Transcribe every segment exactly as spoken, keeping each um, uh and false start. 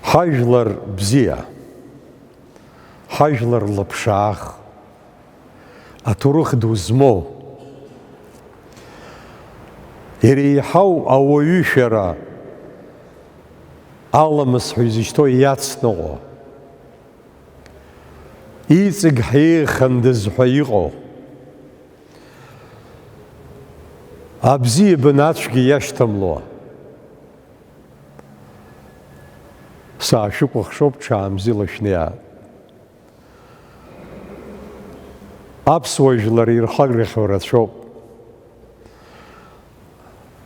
Ҳажәлар бзиа, ҳажәлар лыԥшаах, аҭоурых ду змоу, иреиҳау ауаҩышәара аламыс ҳәа изышьҭоу иацныҟәо, иҵегь ҳиеихандаз ҳәа иҟоу, абзиабара ацәгьа иашьҭамло, саашәыкәыхшоуп, ҽаамзила шәнеи. Аԥсуа жәлар ирхагахьоу рацәоуп.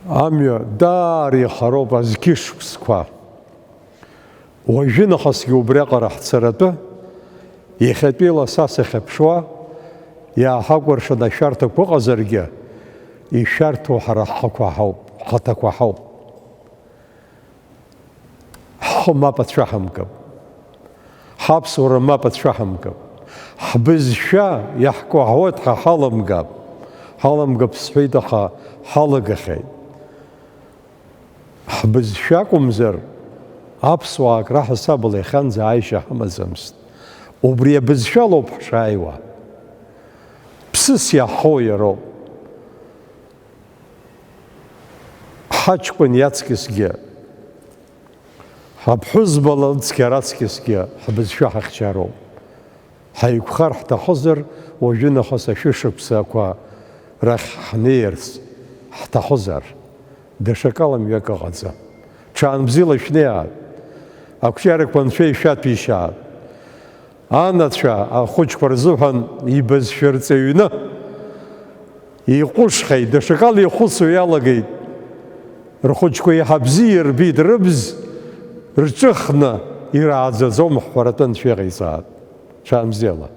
Амҩа даара ихароуп азқьышықәсқәа. Уажәы нахысгьы убриаҟара ҳцаратәы, иахьатәи ласас иахьаԥшуа, иааҳакәыршан ашәарҭақәа ыҟазаргьы, ишәарҭоу ҳара ҳхақәа ҳауп, ҳхаҭақәа ҳауп. Ҳхы мап ацәаҳамкып. Ҳаԥсуара мап ацәаҳамкып. Ҳбызшәа иаҳкәаҳауеит ҳәа ҳаламгап. Ҳаламгап сҳәеит, аха ҳалагахьеит. Ҳбызшәа акәымзар, аԥсуаа акра ҳасабала иахьанӡа ааишьа ҳамаӡамызт. Убри абызшәалоуп ҳшааиуа. Ԥсыс иаҳхоу иароуп. Ҳаҷкәын иаҵкысгьы, ҳаԥҳәызба лыцқьа раҵкысгьы ҳбызшәа ҳахьчароуп. Ҳаиқәхар ҳҭахызар, уажәы нахыс ашәышықәсақәа рахь ҳнеирц ҳҭахызар, даҽакала мҩак ыҟаӡам. Ҽаанбзиала шәнеиааит, ақәҿиарақәа Анцәа ишәаҭәеишьааит. Анацәа ахәыҷқәа рзыҳәан ибызшәа рҵаҩны иҟәышхьеит, даҽакала ихәыцуа иалагеит. Рхәыҷқәа еиҳа бзиа ирбеит, рыбз рҿыхны ирааӡаӡом ҳҳәаратәы Анцәа иҟаиҵааит. Ҽаанбзиала.